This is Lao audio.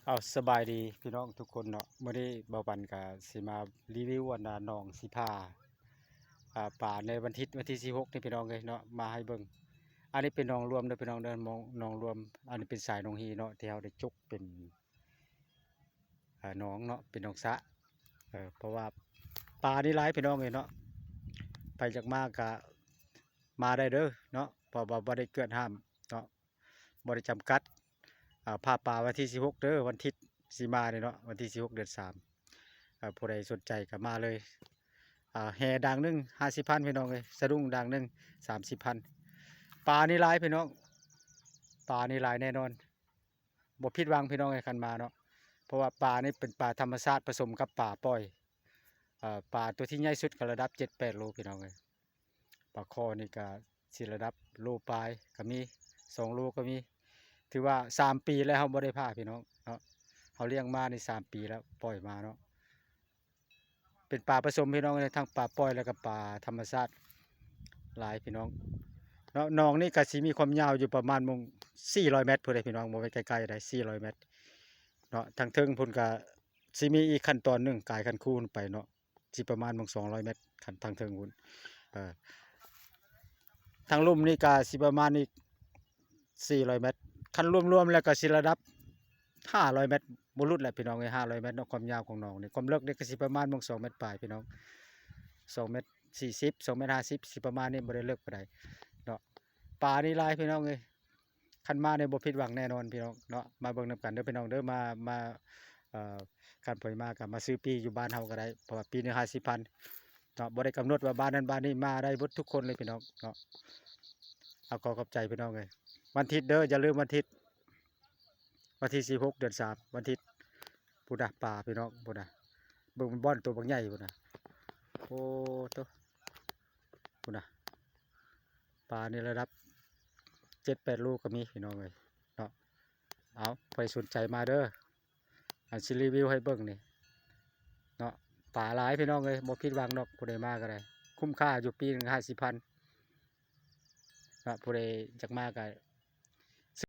ເອົາ ສະບາຍດີພີ່ນ້ອງທຸກຄົນເນາະ, ມື້ນີ້ບ່າວປັນກະຊິມາຣີວິວອັນນ່າ ໜອງສີຜາ ອ່າ ປາໃນວັນທິດ ວັນທີສິບຫົກນີ້ພີ່ນ້ອງເອີຍເນາະ ມາໃຫ້ເບິ່ງ. ອັນນີ້ເປັນໜອງລວມເດີພີ່ນ້ອງເດີ ໜອງ ໜອງລວມ. ອັນນີ້ເປັນສາຍໜອງຮີເນາະ ທີ່ເຮົາໄດ້ຈົກເປັນ ອ່າ ໜອງເນາະ ເປັນໜອງສະ ເອີ ເພາະວ່າປານີ້ຫຼາຍພີ່ນ້ອງເອີຍເນາະ, ໃຜຢາກມາກະມາໄດ້ເດີເນາະ ເພາະວ່າບໍ່ໄດ້ກວດຫ້າມເນາະ. ບໍ່ໄດ້ຈຳກັດ ອ່າ ຜ່າປາວັນທີສິບຫົກເດີ ວັນທິດຊິມານີ້ເນາະ ວັນທີສິບຫົກເດືອນສາມ. ເອີ ຜູ້ໃດສົນໃຈກໍມາເລີຍ. ອ່າ ແຫດ່າງໜຶ່ງຫ້າສິບພັນພີ່ນ້ອງເອີຍ, ສະດຸ້ງດ່າງໜຶ່ງສາມສິບພັນ. ປານີ້ຫຼາຍພີ່ນ້ອງ, ປານີ້ຫຼາຍແນ່ນອນ ບໍ່ຜິດຫວັງພີ່ນ້ອງເອີຍ ຄັນມາເນາະ, ເພາະວ່າປານີ້ເປັນປາທຳມະຊາດປະສົມກັບປາປ່ອຍ. ເອີ ປາຕົວທີ່ໃຫຍ່ສຸດກໍລະດັບເຈັດແປດໂລພີ່ນ້ອງເອີຍ. ປາຄໍ່ນີ້ກະຊິລະດັບໂລປາຍກໍມີ ສອງໂລກໍມີ. ຖືວ່າສາມປີແລ້ວເຮົາບໍ່ໄດ້ຜ່າພີ່ນ້ອງເນາະ, ເຮົາລ້ຽງມານີ້ສາມປີແລ້ວ ປ່ອຍມາເນາະ. ເປັນປາປະສົມພີ່ນ້ອງເອີຍ ທັງປາປ່ອຍແລ້ວກໍປາທຳມະຊາດຫຼາຍພີ່ນ້ອງເນາະ. ໜອງນີ້ກໍຊິມີຄວາມຍາວຢູ່ປະມານໝ່ອງສີ່ຮ້ອຍແມັດພຸ້ນເດ້ພີ່ນ້ອງ, ບໍ່ແມ່ນໃກ້ໆໃດ ສີ່ຮ້ອຍແມັດເນາະ. ທາງເທິງພຸ້ນກໍຊິມີອີກຂັ້ນຕອນໜຶ່ງ ກາຍຄັນຄູນໄປເນາະ ຊິປະມານໝ່ອງສອງຮ້ອຍແມັດ ຂັ້ນທາງເທິງພຸ້ນ. ເອີ ທາງລຸ່ມນີ້ກະຊິປະມານອີກສີ່ຮ້ອຍແມັດ, ຄັນລວມໆແລ້ວກະຊິລະດັບຫ້າຮ້ອຍແມັດ ບໍ່ຫຼຸດແຫຼະພີ່ນ້ອງເອີຍ ຫ້າຮ້ອຍແມັດເນາະ. ຄວາມຍາວຂອງໜອງນີ້ ຄວາມເລິກນີ້ກະຊິປະມານໝ່ອງສອງແມັດປາຍພີ່ນ້ອງ, ສອງແມັດສີ່ສິບ ສອງແມັດຫ້າສິບ ຊິປະມານນີ້ ບໍ່ໄດ້ເລິກປານໃດເນາະ. ປານີ້ຫຼາຍພີ່ນ້ອງເອີຍ. ຄັນມານີ້ບໍ່ຜິດຫວັງແນ່ນອນພີ່ນ້ອງເນາະ. ມາເບິ່ງນຳກັນເດີພີ່ນ້ອງເດີ ມາ ມາ ເອີ ຄັນໃຜມາກໍມາຊື້ປີ້ຢູ່ບ້ານເຮົາກໍໄດ້ ເພາະວ່າປີ້ໜຶ່ງຫ້າສິບພັນເນາະ, ບໍ່ໄດ້ກຳນົດວ່າບ້ານນັ້ນບ້ານນີ້ ມາໄດ້ເບິດທຸກຄົນເລີຍພີ່ນ້ອງເນາະ. ເອົາ ຂໍຂອບໃຈພີ່ນ້ອງເອີຍ. ວັນທິດເດີ ຢ່າລືມວັນທິດ ວັນທີສິບຫົກເດືອນສາມ ວັນທິດ. ພຸ້ນນະ ປາພີ່ນ້ອງ ພຸ້ນນະ ເບິ່ງມັນບ່ອນໂຕບັກໃຫຍ່ພຸ້ນນະ. ໂອ້ໂຕ ພຸ້ນນະ ປານີ້ລະດັບເຈັດແປດໂລກໍມີພີ່ນ້ອງເອີຍເນາະ. ເອົາ ໃຜສົນໃຈມາເດີ ອັນຊິຣີວິວໃຫ້ເບິ່ງນີ້ເນາະ. ປາຫຼາຍພີ່ນ້ອງເອີຍ ບໍ່ຜິດຫວັງດອກ ຜູ້ໃດມາກໍໄດ້ ຄຸ້ມຄ່າຢູ່ ປີໜຶ່ງຫ້າສິບພັນເນາະ. ຜູ້ໃດຢາກມາກໍ